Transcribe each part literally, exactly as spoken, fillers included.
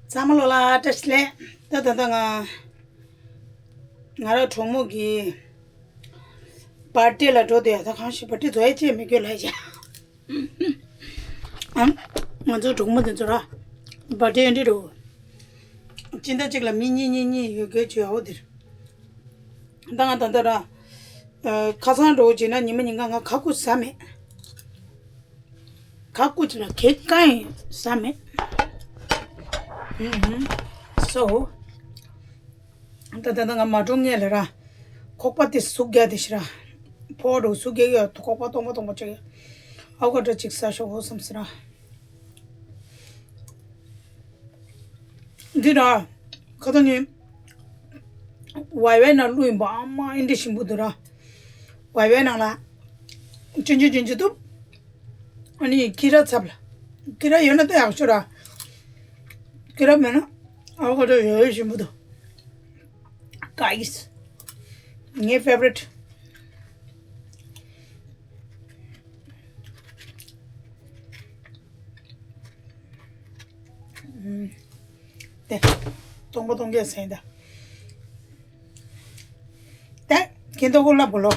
ཚང་མ་ལོ་ལ་བཀྲ་ཤིས་བདེ་ལེགས། ད་ད་ད་ང་ང་ར་གྲོགས་མོ་གི་པར་ཏི་ལ་འགྲོ་དེ་ཡ། ད་གང་ཞིག་པར་ཏི་རྫོགས་ཡ་ཅེས་མི་དགོས་ལ་ཡ། ཨང་། ང་ཚོ་གྲོགས་མོ་དེ་ཚོ་ར་པར་ཏི་ཨེ་འདྲ་འགྲོ། སྤྱི་ཟླ་གཅིག་ལ་མི་གཉིས་གཉིས་གཉིས་ཡོད་དགོས་ཅེས་ཨའོ་དེར། ད་ང་ད་ལྟ་ར། ཨ། ཁ་སང་འགྲོ་བྱས་ན་ཉི་མ་ཉིན་གང་ང་ཁ་ཁུ་ཟ་མེད། ཁ་ཁུ་ཅི་ལ་གེགས་གང་ཡང་ཟ་མེད། ཧུམ་ཧུམ། སོ། ད་ད་ད་ང་མ་འགྲོ་ངེས་ལ་ར། ཁོག་པ་དེ་ཟུག་རྒྱག་དེ་ཤི་ར། ཕོ་འགྲོ་ཟུག་རྒྱག་ཡོད། ཁོག་པ་སྟོང་པ་སྟོང་པ་ཅིག་ཡོད། ཨའོ་ཀ་ཌོ་ཅིག་ཟ་ཤོག་ཧོ་བསམ་སི་ར། འདི་ར། ཁ་ཏོ་ནི། ཝའི་ཝའི་ནང་བླུགས་ཡིན་པ། ཨ་མ་ཨེ་འདྲ་ཞིམ་པོ་འདུག་ར། ཝའི་ཝའི་ནང་ལ། ཅུན་ཅུན་ཅུན་ཅུན་འདུག་ཨ་ནི་ཁི་ར་ཚབ་ལ། ཁི་ར་ཡོད་ན་ད་ཡག་ཤོས་ར། ཁི་ར་མེད་ན་ཨ་བོ་ཀ་ཌོ་ཡོད་ཡོད་ཞིམ་པོ་འདུག Guys། ངའི་ཕེ་ཝ་རི་ཊི། ཨུམ། དེ། སྟོང་པ་སྟོང་རྒྱག་ཟེར་ད། དེ། ཁྱེད་ཏོ་ཀོ་ལབ་གོ་ལོ།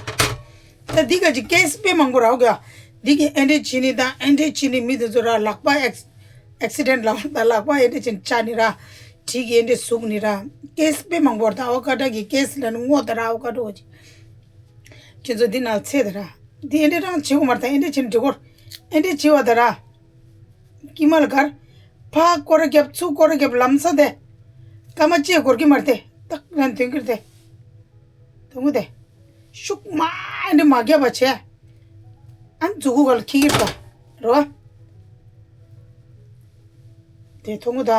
དེ་འདི་ག་ཅིག་ཀེ་སི་དཔེ་མང་པོ་རག་ག་འདི་གི་ཨེ་འདྲས་བྱེད་ནི་དང་ཨེ་འདྲས་བྱེད་ནི། མི་དེ་ཚོ་ར་ལག་པ་ཨེག་ཨེག་སི་ཌེན་ཊི་ལ་དང་ལག་པ་ཨེ་འདྲས་བྱེད་ནི་ཆག་ནི་ར། གྲི་གི་ཨེ་འདྲས་ཟུག་ནི་ར། ཀེ་སི་དཔེ་མང་པོ་ར། ད་ཨ་བོ་ཀ་ཌོ་གི་ཀེ་སི་ལ་ནི་སྔོ་ད་ར། ཨ་བོ་ཀ་ཌོ་གི། ཁྱེད་ཚོ་འདི་ནང་ཚེ་ད་ར། འདི་ཨེ་འདྲས་རང་བྱེད་གོ་མ་རེད། ད་ཨེ་འདྲས་བྱེད་ནི་འགྲིག་གོ། ཨེ་འདྲས་བྱེད་པ་ད་ར། ཀི་མ་ལ་གར། ཕ་སྐོར་ར་རྒྱབ། ཚུར་སྐོར་ར་རྒྱབ། ལམ་སང་དེ། སྐར་མ་གཅིག་འགོར་གི་མ་རེད་དེ། ཏག་རང་དོན་གྱི་རེད་དེ། དོན་གྱི་དེ། ཤུགས་མ་འདི་མ་རྒྱབ་པ་བྱས། ཨ་མཛུ་གུ་ག་ལ་ཁྱི་གིར་ད། རོ། དེ་མཐོང་གི་ད།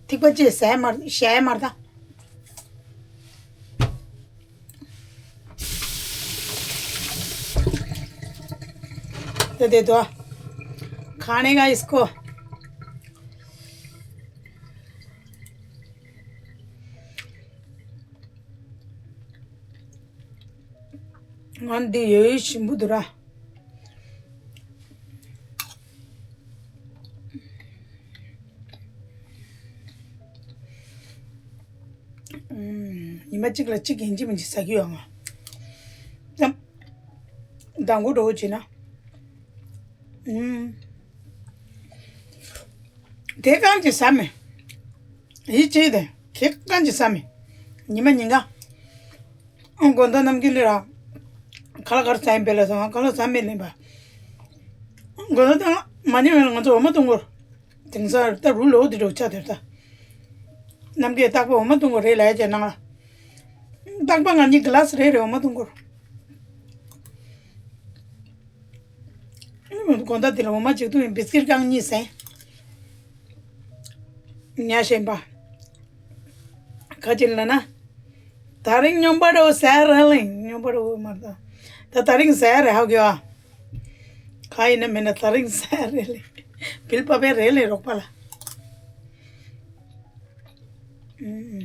ཐིགས་པ་ཅེས་ཟ་ཡ་མ་རེད། བཞག་ཡ་མ་རེད་ད། दे दे दो। खाने का इसको। ང་འདི་ཡོད་ཞིམ་པོ་འདུག་ར། ཉི་མ་གཅིག་ལ་གཅིག་ཡིན་གཅིག་མིན་གཅིག་ཟ་གི་ཡོད་ང་། ཙམ། དང་པོ་འགྲོ་བྱས་ན། ཨུམ། དེ་གང་གི་ཟ་མེད། ཡིད་ཆེས་དེ་ཁེ་གང་གི་ཟ་མེད། ཉི་མ་ཉིན་གང་། ཨང་། དགོང་དག་ནམ་རྒྱུན་ལས་ར། ཁ་ལག་གར་ཟ་ཡིན་པས་ལ་ཟ། ང་ཁ་ལག་ཟ་མེད་ལེན་པ། དགོང་དག་དང་མ་ཉལ་བས་ང་ཚོ་འོ་མ་འཐུང་དགོས། དེང་སང་ད་རུ་ལོ་དེ་འགྲོ་ཆ་དེར་ད། ནམ་རྒྱུན་རྟག་པར་འོ་མ་འཐུང་དགོས་རེད་ལབ་ཡ་ཅེ་ནང་ལ། རྟག་པར་ང་གཉིས་གི་ལ་སི་རེ་རེ་འོ་མ་འཐུང་དགོས། དགོང་དག་དེ་ལ་འོ་མ་གཅིག་འཐུང་ཡིན། བིས་ཀིར་རྐང་གཉིས་ཟས། ཉལ་ཞེན་པ། ཁ་ཅིག་ལ་ན། ད་རིང་སྨྱོན་པ་རོ་ཟ་ར་ལེ། སྨྱོན་པ་རོ་མ་ད། ད་ད་རིང་ཟ་རེ་ཧ་གོ་ཨ། ག་ཡིན་ན་མིན་ན་ད་རིང་ཟ་རེ་ལེ། བིལ་པ་པའི་རེ་ལེ་རོགས་པ་ལ། ཨུམ།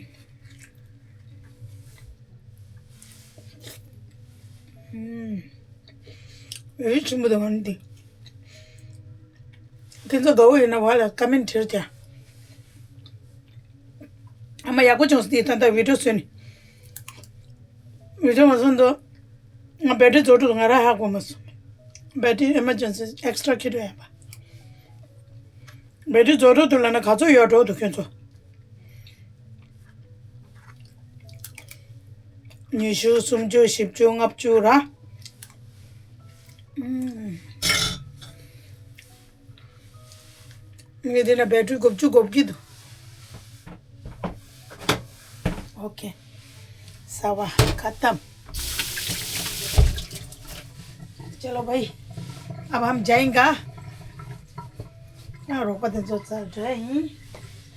ཨུམ། འོད་ཆེན་པོ་དང་ང་འདི། ཁྱེད་ཚོ་དགའ་བོ་ཡོད་ན་བ་ལ་ཀ་མེན་བྲིས་ཀྱང་། ཨ་མ་ཡག་པོ་བྱུང་སོང་། དེ་ད་ལྟ་བི་ཌིའོ་བཟོས་ནས། བི་ཌིའོ་མ་བཟོ་འདུག་ང་བེ་ཊི་རི་རྫོགས་འགྲོ་འདུག་ང་རང་ཧ་གོ་མ་སོང་། བེ་ཊི་རི་ཨེ་མར་ཇེན་སི་ཨེག་སི་ཊ་ར་འཁྱེར་འགྲོ་ཡ་པ། བེ་ཊི་རི་རྫོགས་འགྲོ་འདུག་ལབ་ན་ག་ཚོད་ཡོད་འགྲོ་འདུག་ཁྱོད་ཚོ། ཉི་ཤུ། སུམ་ཅུ། བཞི་བཅུ། ལྔ་བཅུ་ར། ཨུམ། ངས་དེ་ན་བེ་ཊི་རི་དགུ་བཅུ་དགུ་བཅུ་འདུག་ཨོ་ཁེ། སྭ་བ་ཁ་ཏམ། चलो भाई, अब हम जाएंगे। ཡང་རོགས་པ་དེ་ཚོ་ཚར་འདྲ་ཡིན།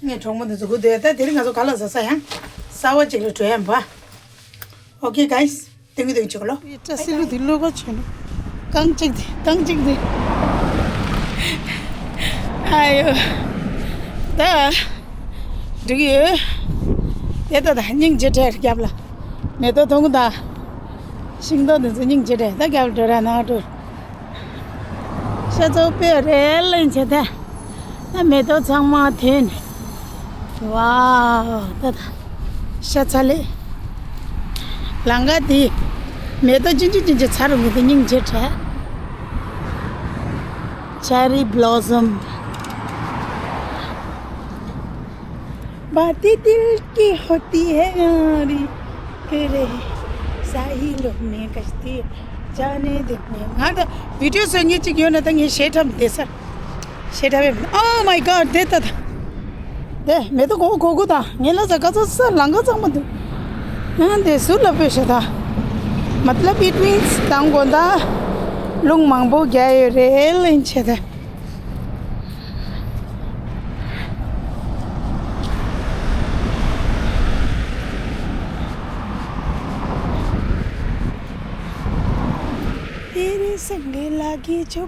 ངས་གྲོགས་མོ་དེ་ཚོ་སྒུག་བསྡད་ཡོད། ད་དེ་རིང་ང་ཚོ་ག་ལ་ཟ་ས་ཡང་གསར་པ་ཅིག་ལ་འགྲོ་ཡ་ཡིན་པ། ཨོ་ཁེ་གྷའི་སི། ཏིང་ཏིང་ཅིག་ལོ། བཀྲ་ཤིས་ལོ་འདི་ལོ་ག་ཆོད་ནོ། རྐང་གཅིག་དེ་རྐང་གཅིག་དེ། ཨ་ཡོ། ད། འགྲིག་ཡོད། དེ་ད་ད་སྙིང་རྗེ་དྲན་རྒྱབ་ལ། མེ་ཏོག་མཐོང་ད། ཤིང་ཏོག་འདི་ཚོ་སྙིང་རྗེ་དྲན། ད་རྒྱབ་འགྲོ་ར་ནང་འགྲོ། ཤ་ཚ་པོ་དཔེ་རེད་ལེན་བྱེད་ད། ད་མེ་ཏོག་ཚང་མ་ཐོན། ཝའོ། ད་ད། ཤ་ཚ་ལེ། ལང་ཀ་དེ། མེ་ཏོག་ཅི་འདྲ་ཅི་འདྲ་ཚ་རུ་མི་དེ་སྙིང་རྗེ་དྲགས། Cherry blossom. बातें दिल की होती है यारी, तेरे साहिलों में कश्ती जाने दे। ང་ད་བི་ཌིའོ་བཟོ་མཁན་ཅིག་ཡོད་ན་ད་ངས་ཞེ་ཁྲམ་བསྡད་ས། ཞེ་ཁྲམ། Oh my God, དེ་ལྟ་ད། དེ་མེ་ཏོག་གོ་གོ་གོ་ད། ངས་ལ་ཟ་ག་ཚོད་ས་ལང་ག་ཚང་མ་འདུག་ཨ་དེ་སུ་ལ་པོས་ཤ་ད། मतलब it means དང་དགོང་དག་རླུང་མང་པོ་རྒྱག་ཡོད་རེད་ལེན་ཆེ་ད། तेरे संग लागे जो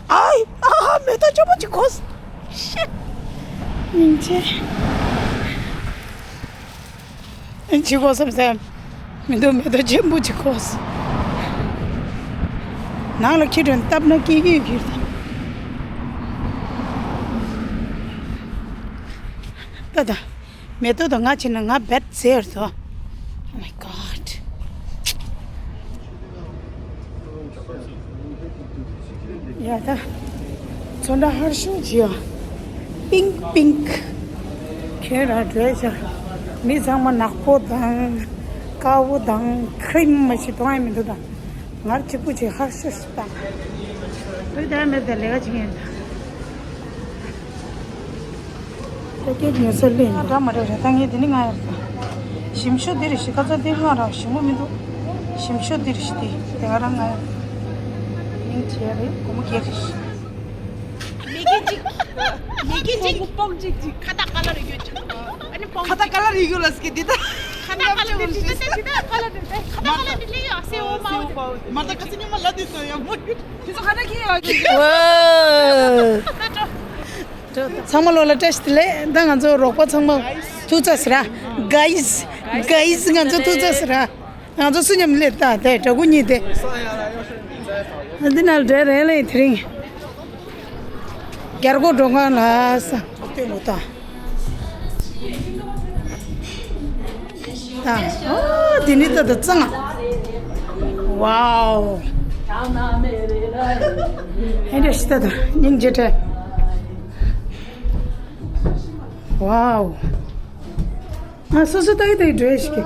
आए, आहा, मैं तो चुप चुप घुस। Shit. ཉིན་ཆེ། ཅི་གོ་བསམ་བསམ། མི་འདུག་མེ་ཏོག་ཆེན་པོ་ཅིག་གོ་སོང་། ནང་ལ་ཁྱི་དྲོན་བཏབ་ན་སྐྱིད་སྐྱིད་གྱིས་ད། ད་ད། མེ་ཏོག་དང་ང་བྱས་ན་ང་བེད་ཟེར་དོ། Oh my God. ཡ་ད། ཚོན་ཁྲ་ཧར་ཤུ་ཇིའོ། པིང་པིང་། ཁྱེད་རང་བྲོས་ཤག་མི་ཚང་མ་ནག་པོ་དང་། དཀར་པོ་དང་། ཁྲིམ་མ་ཞིག་གཏོང་ཡ་མི་འདུག་དང་། ངར་གཅིག་པུ་ཅིག་ཧར་ཤུ་ཞིག་དང་། བུ་དང་མེད་དང་ལས་ཀ་བྱེད་མཁན་དང་། ད་སྐད་ཉོ་ས་ལེན་ང་འདྲ་མ་འདྲ་རེད། ད་ངས་དེ་ནི་ང་ཡར་ཞིམ་ཤོས་འདི་རེད་ཞིག་ཁ་ཚ་འདི་ང་རང་ཞིམ་པོ་མི་འདུག་ཞིམ་ཤོས་འདི་རེད་ཞིག་དེ་དེ་ག་རང་ང་ཡར་སྙིང་རྗེ་རེད། སྒོར་མོ་བརྒྱད་རེད་ཞིག་མི་སྐད་ཅིག་མི་སྐད་ཅིག་སྤོང་ཅིག་ཅིག་ཁ་ཏ་ཀ་ལ་རེ་ཡོད་ཅིག་ཨ་ནི་སྤོང་ཁ་ཏ་ཀ་ལ་རེ་ཡོད་ལ་སྐད་འདི་ད་ཁ་ཏ་ཀ་ལ་རེ་ཡོད་ཅིག་ད་ད་ད་ཀ་ལ་རེ་ད་ཁ་ཏ་ཀ་ལ་རེ་ལེ་ཡོད་སེ་འོ་མ་འོ་མ་ད་ཁ་སི་ཉི་མ་ལ་དུས་ཚོད་ཡག་མོ་ཡོད། དེ་ཚོ་ཁ་ཏ་ཁྱི་ཡོད་ཅིག་ཚང་མ་ལོ་ལ་བཀྲ་ཤིས་བདེ་ལེགས། ད་ང་ཚོ་རོགས་པ་ཚང་མ་ཐུགས་རྗེ་ཆེ་ར། Guys, guys, ང་ཚོ་ཐུགས་རྗེ་ཆེ་ར། ང་ཚོ་སུ་མཉམ་སླེབས་ད་དེ་འདྲ་པོ་གཉིས་དེ། ཨ་འདི་ནང་འདྲ་རེད་ལེ་དེ་རིང་། རྒྱལ་སྒོ་འགྲོ་གང་ལ་ས་སྟོན་གོ་ད། ད་ཨོ་དེ་ནི་ད་ད་གཙང་། ཝའོ། ཨེ་འདྲ་ཞིག་ད་ད་སྙིང་རྗེ་དྲགས། ཝའོ། ང་སོ་སོ་ལྟ་གི་ལྟ་གི་འགྲོ་ཡ་ཞིག་གི་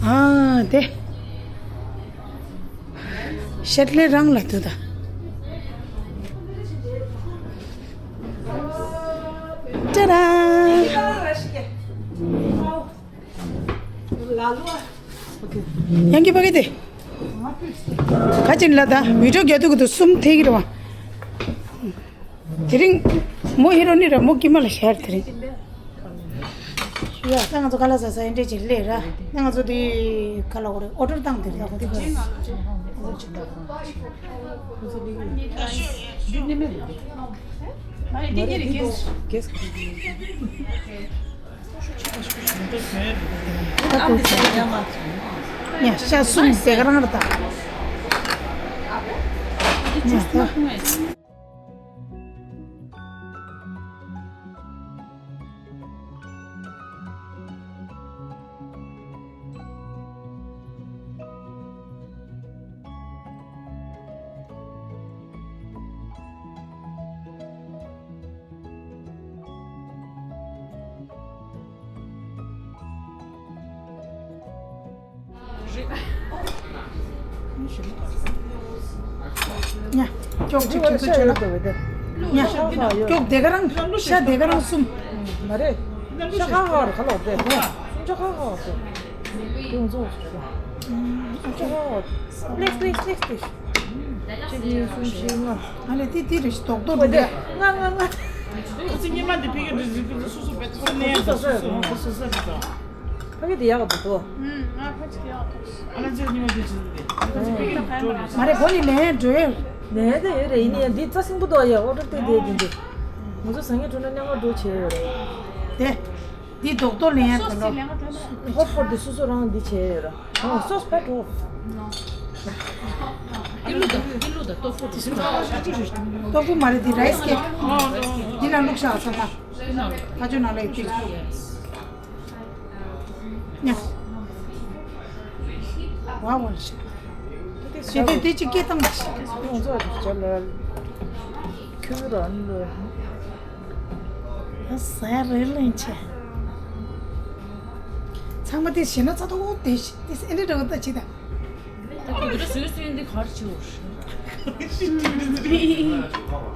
ཨ་དེ། ཤད་ལེ་རང་ལ་དུ་ད། ཏྲ་ར། ཡང་གི་པ་གི་དེ། ག་ཅིན་ལ་ད་བི་ཌིའོ་རྒྱག་དུས་གི་དུ་གསུམ་ཐེ་གི་རེད་བ། དེ་རིང་མོ་ཧི་རོ་ནི་ར་མོ་ཀི་མ་ལ་ཤར་དེ་རིང་། ཡ་ད་ང་ཚོ་ཁ་ལག་ཟ་ས་ཨེ་འདྲས་ཅིག་སླེབས་ར། ད་ང་ཚོ་དེ་ཁ་ལག་གོ་རེ་ཨོ་ཌར་བཏང་དེ་རེད་ད་གོ་དེ་ཅིག་ཡ་ཤ་གསུམ་ཟེ་ག་རང་རེད་ད། ཡ་ད། ཉ། ཀྱོག་ཅིག་ཅིག་ཏུ་བྱོས་ན། ཉ། ཀྱོག་དེ་ག་རང་ཤ་དེ་ག་རང་གསུམ། མ་རེད། ཤ་ཁ་ཁ་རེད་ཁ་ལོག་དེ། སུམ་ཅུ་ཁ་ཁ་རེད། དེ་ང་ཚོ་སུམ་ཅུ་ཁ་ཁ་རེད། Please, please, please, please. གཅིག་གཉིས་གསུམ་བཞི་ལྔ། ཨ་ལེ་ཏི་ཏི་རེ་ཞིག་རྡོག་རྡོག་འདུག་ལྔ་ལྔ་ལྔ། ཁོ་ཚོ་སྔོན་མ་འདི་ཕ་གི་འདྲ་ཞིག་སོ་སོ་བེད་སོ་ནས་སོ་སོ་སོ་སོ་སོ་སོ་སོ། ཕ་གི་དེ་ཡག་པོ་འདུག་ཨ་ལ་ཚེ་ཉི་མ་དེ་ཅི་འདུག་དེ། མ་རེད་གོ་ནི་ལན་འགྲོ་ཡོད། ལན་དེ་ཡོད་རེད། ཡིན་ནའི་འདི་རྩ་སྲིན་པོ་འདུག་ཡ། ཨོ་ཏོ་དེ་དེ་དེ་འདི་ང་ཚོ་ཟ་ངེ་འགྲོ་ན་མཉམ་པ་འགྲོ་བྱས་ཡོད་རེད། དེ། འདི་རྡོག་རྡོག་ལེན་ཡ་དེ་ལོ། ཧོ་ཧོ་འདི་སོ་སོ་རང་འདི་བྱས་ཡོད་ར། ཨོ་སོ་སོ་ཕེ་འགྲོ། ཏོ་ཧྥུ་མ་རེད། འདི་རའི་སི་ཀེག་འདི་ནང་བླུགས་བཞག་ཚང་མ། ཁ་ཆུ་ནང་ལ་ཡོད་ཀྱི། ཉ། ཝ་ཝ་ཤ། ཞེ་དེ་དེ་ཅིག་སྐད་བཏང་ཞིག་ཁྱོད་རང་ལོ། ཟ་ཡ་རེད་ལན་ཆེ། ཚང་མ་དེ་ཞེ་ན་ཚ་ཐོག་དེ་ཞིག་དེ་ཨེ་འདྲ་འདྲ་བོ་ད་ཅི་ད། ད་ཁོ་འདི་འདྲ་སུས་སུས་འདི་གར་ཆེ་བོ།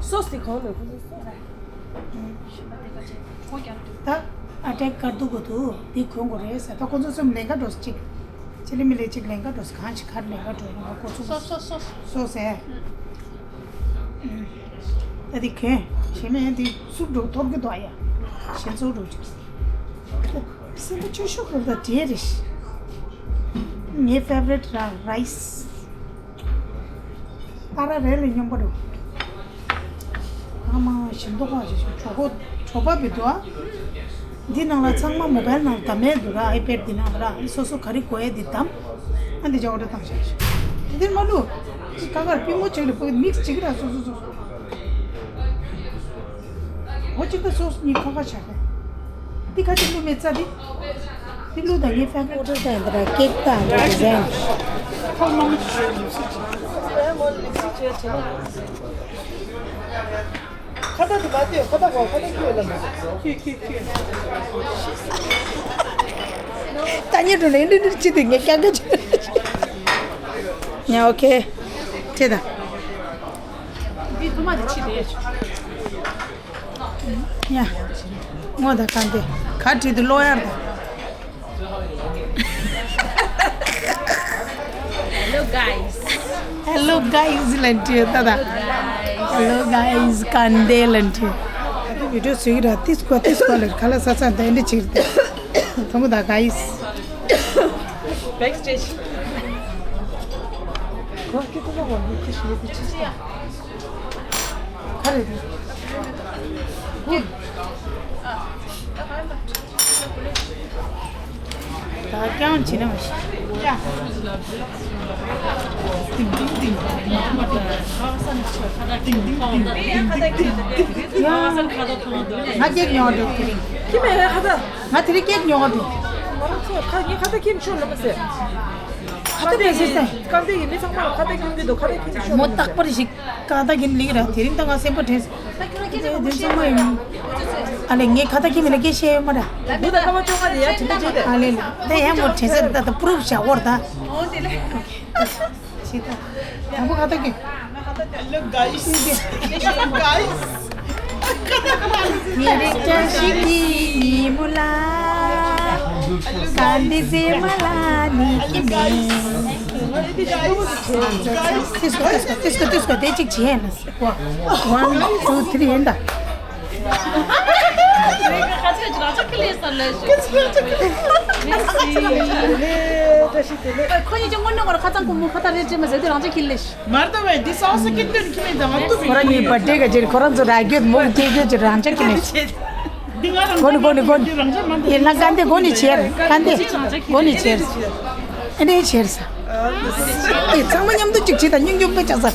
སོ་སི་གང་ལ་ཁོ་ཚོ་སོ། ད་ཨ་ཏྲེ་དཀར་དུ་གོ་དུ་འདི་གོན་གོ་རེད་ཟེར། ད་ཁོ་ཚོ་གསུམ་ལེན་ག་འགྲོ་ཅིག་ཅི་ལི་མི་ལི་ཅིག་ལེན་ག་འགྲོ། གང་ཞིག་གར་ལེན་ག་འགྲོ་ཡོང་ག་ཁོ་ཚོ། སོ་སོ་སོ་སོ་ཟེར། ད་འདི་གོན་ཞེ་མེད་འདི་སུབ་འགྲོ་ཐོར་གི་འདུག་ཡ། ཞེ་ཚོ་འགྲོ་ཅིག་སེམས་པ་བཅུ་ཤོག་གི་ད་བྲིས་རེད། ངའི་ཕེ་ཝ་རེ་ཊི་ར་རའི་སི། ཨ་ར་རེ་ལ་སྙོམས་པོ་འདུག་ཨ་མ་ཞིམ་མདོག་ཁ་ཞིག་གྲོད་ཁོག་གྲོད་པ་བི་འདུག་ཨ། འདི་ནང་ལ་ཚང་མ་མོ་བལ་ནང་ད་མེད་འདུག་ར། ཨའི་པེ་ཌི་འདི་ནང་ལ་ར། སོ་སོ་ག་རེ་དགོས་ཡ་འདི་བདམས། ཨ་འདི་ཅག་འོ་འདྲ་བཏང་བཞག་དེ་འདིར་མ་བླུག་ཅི་ཁ་ཁར་པུས་མོ་ཅིག་ལ་པུ་མིག་ཅིག་ར་སོ་སོ་སོ་སོ། འོ་ཅིག་ད་སོ་སོ་གཉིས་ཁ་ཁ་བྱ་དེ། འདི་ཁ་ཅིག་བླུག་མེད་ཙ་འདི། འདི་བླུག་དང་ངའི་ཕན་ཁོ་ཁྲོ་དང་འདི་ར་ཀེག་དང་འདི་ཌི་ཛའིན། ཁ་བཏགས་དེ་མ་སྟོན། ཁ་བཏགས་གོ། ཁ་བཏགས་ཁྱོད་ལ་མ། ཁྱོད་ཁྱོད་ཁྱོད། ད་ཉེ་འགྲོ་ལེན་འདྲི་འདྲི་ཅི་དེ་ངས་ཀྱང་ཀྱང་ཅི། ཉ་ཨོ་ཁེ། ཁྲེ་ད། འདི་ཐོག་མ་དེ་ཕྱི་དེ། ཡ། ངོ་ད་གང་དེ། ག་བྲིས་འདུག་ཀློག་ཡར་ད། Hello guys. Hello guys ལན་ཏི་ད་ད། Hello guys གང་དེ་ལན་ཏི། ད་དེ་བི་ཌི་ཡོ་བཟོས་ཀྱི་ར། ཏིས་ཀོ་ཏིས་ཀོ་ལ་ག་ལ་ས་ས་ད་འདི་ཅིག་ད། ཐོང་ད་guys། Backstage. ག་རེ་རེད། ད་རྐྱང་བྱེད་ན་མ་ཤེས། ཡ། ཏིང་ཏིང་ཏིང་། ཏིང་ཏིང་ཏིང་། ཡ། ང་ཀེག་ཉོ་འགྲོ་དེ་རིང་། ཁྱི་མེད་ཁ་ད། ང་དེ་རིང་ཀེག་ཉོ་འགྲོ། ང་རང་ཚོ་ཁ་ངའི་ཁ་ད་ཁྱིམ་ཤོར་ལ་མ་ཟེར། ཁ་ད་མེད་ཟེར་ཟེར། སྐམ་པའི་ཡིན་མི་ཚང་མ་ལ་ཁ་ད་ཁྱིམ་གྱི་འདུག་ཁ་ད་ཁྱིམ་ཤོར་མོ་ལ་མ་རྟག་ཟེར། པར་ཞིག་ཀ་ད་གིན་ལིག་ར། དེ་རིང་ད་ང་སེམས་པ་དྲན་སོང་། དེ་ཚང་མ་ཡིན། ཨ་ལེ་ངས་ཁ་ད་ཁྱིམ་ལ་སྐད་བཤད་ཡོད་མ་ར། འདི་ད་ཀ་བ་ཅོ་ང་དེ་ཡ་དྲན་པ་བྱེད་དེ། ཨ་ལེ་ལེ་ད་ཡ་མོ་དྲན་སེམས་ད་ད་པུ་རུབ་བྱ་འོར་ད། ཨོ་དེ་ལེ། ཆི་ད། དང་པོ་ཁ་ད་ཁྱིམ། Hello guys. Hello guys. དེ་རིང་བཀྲ་ཤིས་ཀྱི་ཉིན་མོ་ལ། ས་འདི་ཟེ་མ་ལ་ནི་ཀི་མེ། ཏིས་ཀོ་ཏིས་ཀོ་ཏིས་ཀོ་ཏིས་ཀོ་དེ་གཅིག་བྱས་ན། One, two, three ཡིན་ད། ཁོ་གཉིས་ཀྱང་དངོས་གནས་ཁོ་རང་ཁ་ཚང་ཀུ་མོ་ཁ་ཐག་རེད་ཅེས་མ་ཟེར་དུས་རང་ཅག་ཁྱི་ལེ་ཤི། མར་ད་བས་འདི་སང་སི་ཀི་ཏུན་ཁྱི་མི་དང་ང་ཏུ་བི། ཁོ་རང་གཉིས་བར་ཐི་ཌེ་ག་ཅིག་ཁོ་རང་ཚོ་ར་རྒྱུད་མུག་སྐྱེ་རྒྱུད་ཅིག་རང་ཅག་ཁྱི་ལེ་ཤི། འདི་ང་རང་གོ་ནི་གོ་ནི་གོ་ནི། འདི་རང་ཅག་མ་འདི། ཡིན་ན་ཀ་འདི་གོ་ནི་ཆེར་ཀ་འདི། གོ་ནི་ཆེར། ཨེ་འདྲའི་ཆེར་ས། ཨེ་ཚང་མ་མཉམ་དུ་ཅིག་བྱེད་དང་། སྙིང་རྗེ་དཔེ་ཆགས་ས་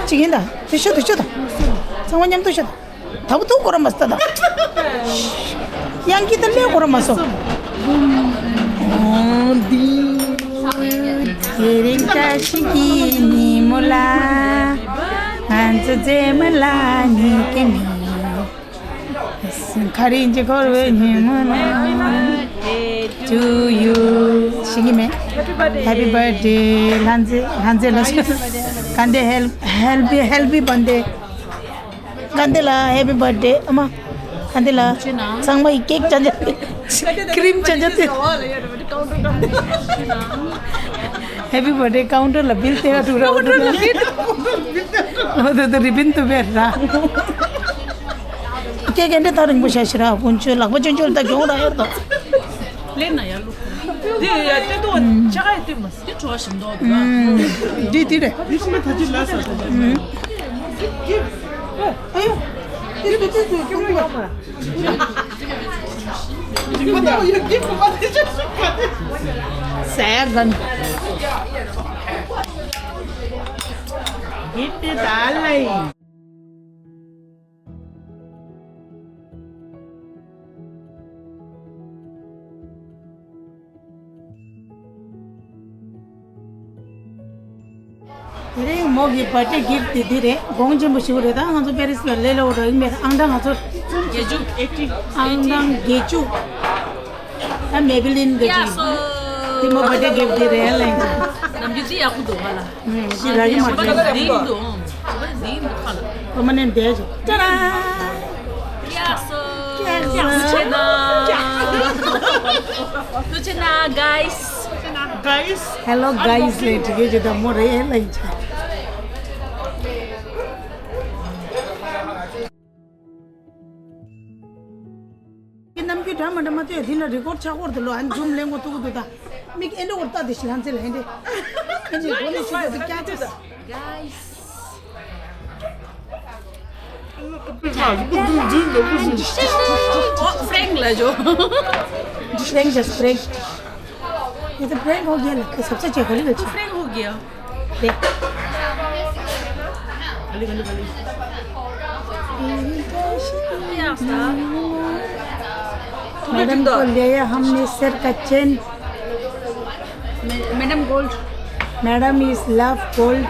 ཅིག་ཡིན་ད། དེ་ཤོད་དེ་ཤོད་ད། ཚང་མ་མཉམ་དུ་ཤོད་ད། ད་བུ་ཐུག་གོ་ར་མ་སོང་ད། ཡང་ཀི་ད་ལེ་གོ་ར་མ་སོང་། འོ་འདི་དེ་རིང་བཀྲ་ཤིས་ཀྱི་ཉིན་མོ་ལ། ང་ཚོ་མཛེས་མ་ལ་ནི་ཀི་མི། ག་རེ་ཡིན་གྱི་འཁོར་བའི་ཉིན་མོ་ལ། To you ཞིག་གི་མེད། Happy birthday ལྷ་མཛེས། ལྷ་མཛེས་ལ་ཀ་འདི། Happy happy birthday ཀ་འདི་ལ། Happy birthday ཨ་མ། ཀ་འདི་ལ། ཚང་མ་ཡི་ཀེག་ཅན་ཅན། ཀི་རིམ་ཅན་ཅན་དེ། Happy birthday ཀའུན་ཊར་ལ་བིལ་སྟེར་འགྲོ་ར། འགྲོ་ར། འོ་དེ་དེ་རི་བིན་དུ་བེར་ར། ཀེག་ག་འདྲ་ཐག་རིང་པོ་བྱས་ཤི་ར། དཀོན་མཆོག་ལག་པ་ཅོན་ཅོན་ད་གྱོང་ར་ཡོད་དོ། ལེན་ན་ཡར་ལུག་འདི་ཡ་ཏེ་ཏོ་ཆ་ག་ཡ་ཏེ་མ་སི་ཁྲོ་བ་ཞིམ་མདོག་འདུག་ཨ། འདི་འདི་རེད། འདི་ཤི་མ་ཐ་ཅི་ལ་ས་ད། ཨ་ཡོ། ཏེ་ཏོ་ཏེ་ཏོ་ཀྱོང་མ་མ། ཟས་གན། Gift darling. དེ་རིང་མོ་གི་བར་ཌེ་གིཕ་ཊི་དེ་འདི་རེད། གོང་ཆེན་པོ་ཞིག་རེད། ད་ང་ཚོ་པེ་རི་སི་ལ་ལས་སླ་པོ་འདྲ་ཡིན་མེད། ཨང་གྲངས་ང་ཚོ་བརྒྱད་ཅུ། ཨང་གྲངས་བརྒྱད་ཅུ། ད་མེ་བི་ལིན་གི་ཡ་ཅིག་སོ། དེ་མོ་བར་ཌེ་གིཕ་ཊི་དེ་རེད་ལན་ཅིག་ནམ་རྒྱུན་དེ་ཡག་པོ་འདུག་ཧ་ལ། ཞིག་ར་གི་མ་ཞིག་ར་འདི་འདུག་ཨང་། ཞིག་ར་འདི་འདུག་ཧ་ལ། ཨོ་མ་ནེ་འདས་ཅིག་ཏྲ་ར། ཡ་སོ། ཡ་སོ། ཐུགས་རྗེ་གནང་། ཐུགས་རྗེ་གནང་། གའི་སི། གའི་སི། ཧེ་ལོ་གའི་སི་ལས་འགྲིག་གི་ཅི་ད་མོ་རེད་ལ་ཡིན་ཆ། ཁྱེད་རྣམ་འགྱུར་འདྲ་མ་འདྲ་མ་ཐོས་འདི་ན་རི་ཀོར་ཆག་གོར་དུ་ལོ་ཨན་ཛུམ་ལེན་གོ་ཐུག་གོ་འདུག་ད་མིག་ཨེ་འདྲ་གོར་ལྟ་དེ་ཤི་ལང་ཚེ་ལ་ཧེ་འདྲེ་ཨེ་འདྲེ་གོ་ནི་ཤི་གོ་དུ་ཀྱ་ཚེ། Frank ལ་ཇོ། Frank just Frank. ये तो Frank हो गया ना, सबसे अच्छे होली का। Frank हो गया। देख। मैडम को लिया हमने सर का chain. Madam gold. Madam is love gold.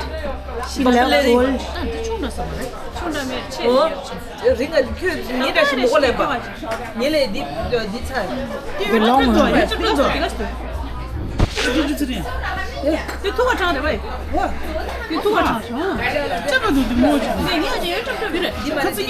She love gold. ཨོ། རིང་ང་ཁྱོད་ཉེ་འདྲ་ཞིག་མོ་གོ་ལེན་པ། ཉེ་ལས་འདི་འདི་ཚ། The long one. དེ་ཐུག་པ་དྲངས་རེད་བས། དེ་ཐུག་པ་དྲངས་བྱོས། ཁ་ཚིག་